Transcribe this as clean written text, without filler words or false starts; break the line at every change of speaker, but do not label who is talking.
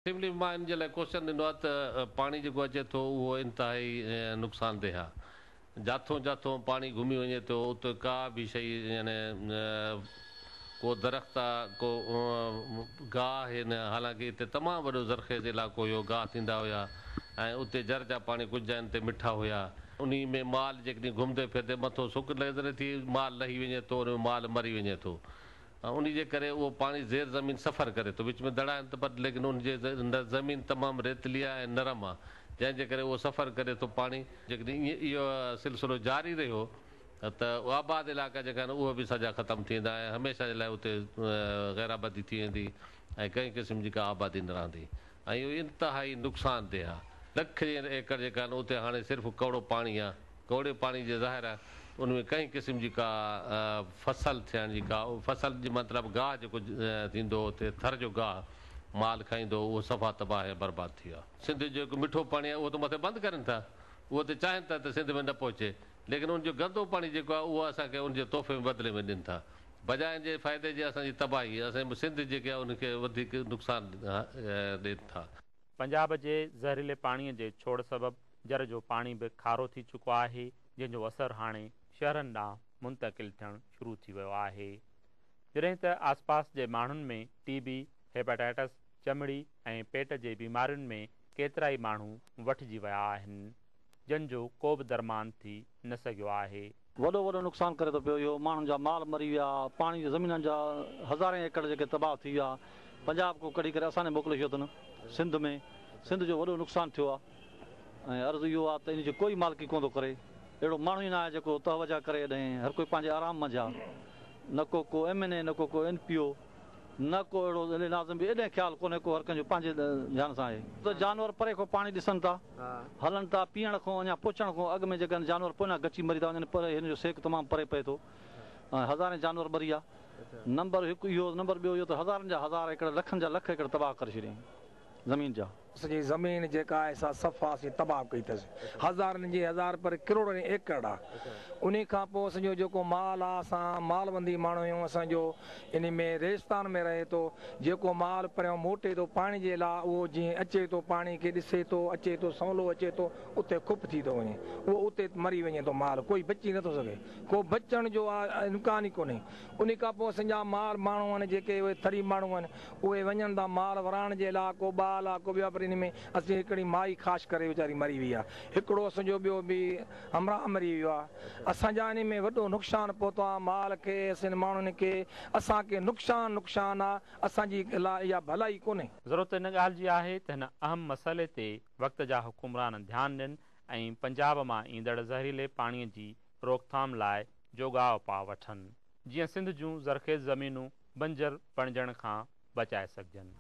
Assembly ۾ مان ان جي لاء ڪوئسچن ڏنو آهي ته پاڻي جيڪو اچي ٿو اهو انتهائي نقصانده آهي. جاٿون جاٿون پاڻي گهمي وڃي ٿو اتي ڪا به شيء يعني ڪو درخت آ ڪو گاهه آهي نه حالانڪه اتي تمام وڏو زرخيز علائقو هيو گاهه ٿيندا هيا ۽ اتي جر جا پاڻي ڪجهه جاين تي مٺا هيا. انهي ۾ مال جيڪڏهن گهمندي ڦرندي مٿو سڪ لڳندي ٿي مال لهي وڃي ٿو ان ۾ مال مري وڃي ٿو. انهي جي ڪري اهو پاڻي زير زمين سفر ڪري ٿو. وچ ۾ دڙا آهن ته پر ليڪن ان جي زمين تمام ريتلي آهي ۽ نرم آهي جنهن جي ڪري اهو سفر ڪري ٿو پاڻي. جيڪڏهن ائين اهو سلسلو جاري رهيو ته آباد علائقا جيڪا آهن اهي به سڄا ختم ٿي ويندا ۽ هميشه جي لاء اتي غير آبادي ٿي ويندي ۽ ڪنهن قسم جي ڪا آبادي نه رهندي ۽ اهو انتهائي نقصان ده آهي. لکين ايڪڙ جيڪا آهن اتي هاڻي صرف ڪوڙو پاڻي آهي. ڪوڙي پاڻي جي ظاهر آهي ان ۾ ڪنهن قسم جي ڪا فصل ٿيڻ جي ڪا فصل جي مطلب گاهه جيڪو ٿيندو هو اتي ٿر جو گاهه مال کائيندو هو اهو صفا تباهه ۽ برباد ٿي ويو آهي. سنڌ جو جيڪو مٺو پاڻي آهي اهو ته مٿي بند ڪرين ٿا اهو ته چاهين ٿا ته سنڌ ۾ نه پهچي ليڪن ان جو گندو پاڻي جيڪو آهي اهو اسان کي ان جي تحفي ۾ بدلي ۾ ڏين ٿا بجاء ان جي فائدي جي اسان جي تباهي اسان جي سنڌ جيڪي آهي ان کي وڌيڪ نقصان ڏين ٿا.
پنجاب جي زهريلي پاڻي جي ڇوڙ سبب جر جو پاڻي به کارو ٿي چڪو آهي، جنهن جو اثر هاڻي شهرن ڏانهن منتقل ٿيڻ شروع ٿي ويو آهي. جڏهن ته آسپاس جي ماڻهن ۾ ٽي بي، هيپاٽائٽس، چمڙي ۽ پيٽ جي بيمارين ۾ ڪيترائي ماڻهو وٺجي ويا آهن، جن جو ڪو به درمان ٿي نه سگهيو آهي.
وڏو وڏو نقصان ڪري ٿو پيو اهو ماڻهن جا مال مري ويا پاڻي جي زمينن جا هزارين ايڪڙ جيڪي تباهه ٿي ويا پنجاب کان ڪڍي ڪري اسان ڏي موڪلي ڇڏيو اٿن سنڌ ۾ سنڌ جو وڏو نقصان ٿيو آ ۽ عرض اهو آ ته ان جي ڪوئي مالڪي ڪونه ٿو ڪري اهڙو ماڻهو ئي نه آهي جيڪو توجه ڪري اڏهين هر ڪوئي پنهنجي آرام منجهه آ نه ڪو ڪو ايم اين اي نه ڪو ڪو اين پي او نه ڪو اهڙو ضلعي ناظم به ايڏهين خيال ڪونهي ڪو هر ڪنهن جو پنهنجي ڌيان سان آهي. ته جانور پري کان پاڻي ڏسن ٿا هلن ٿا پيئڻ کان اڃا پهچڻ کان اڳ ۾ جيڪڏهن جانور پوئنا گچي مري ٿا وڃن پر هن جو سيڪ تمام پري پئي ٿو ۽ هزارين جانور مري ويا نمبر هڪ اهو نمبر ٻيو اهو ته هزارن جا هزار ايڪڙ لکن جا لک ايڪڙ تباهه ڪري ڇڏيائين زمين جا.
سڄي زمين جيڪا آهي سا صفا اسين تباهه ڪئي اٿس. هزارن جي هزار پر ڪروڙن ايڪڙ آ. انهي کان پوء اسان جو جيڪو مال آ اسان مالوندي ماڻهو آهيون اسان جو انهي ۾ ريگستان ۾ رهي ٿو جيڪو مال پريان موٽي ٿو پاڻي جي لا اهو جيئن اچي ٿو پاڻي کي ڏسي ٿو اچي ٿو سولو اچي ٿو اتي خپ ٿي ٿو وڃي اهو اتي مري وڃي ٿو مال ڪوئي بچي نٿو سگهي ڪو بچڻ جو آ امڪان ئي ڪونهي انهي کان پوء اسان جا مال ماڻهو آهن جيڪي اهي ٿري ماڻهو آهن اهي وڃن ٿا مال ورائڻ جي لاء ڪو ٻال آ ڪو ٻيو آ پر انهي ۾ اسين هڪڙي مائي خاص ڪري ويچاري مري وئي آ هڪڙو اسان جو ٻيو به همراهه مري ويو آ اسان جا انهي ۾ وڏو نقصان پهتو آ مال کي اسين ماڻهن کي اسان کي نقصان نقصان آ اسان جي لاء اها ڀلائي ڪونهي.
ضرورت ان ڳالهه جي آهي ته هن اهم مسئلي تي وقت جا حڪمران ڌيان ڏين ۽ پنجاب مان ايندڙ زهريلي پاڻي جي روڪٿام لاء جوڳا اپاء وٺن، جيئن سنڌ جون زرخيز زمينون بنجر بڻجڻ کان بچائي سگهجن.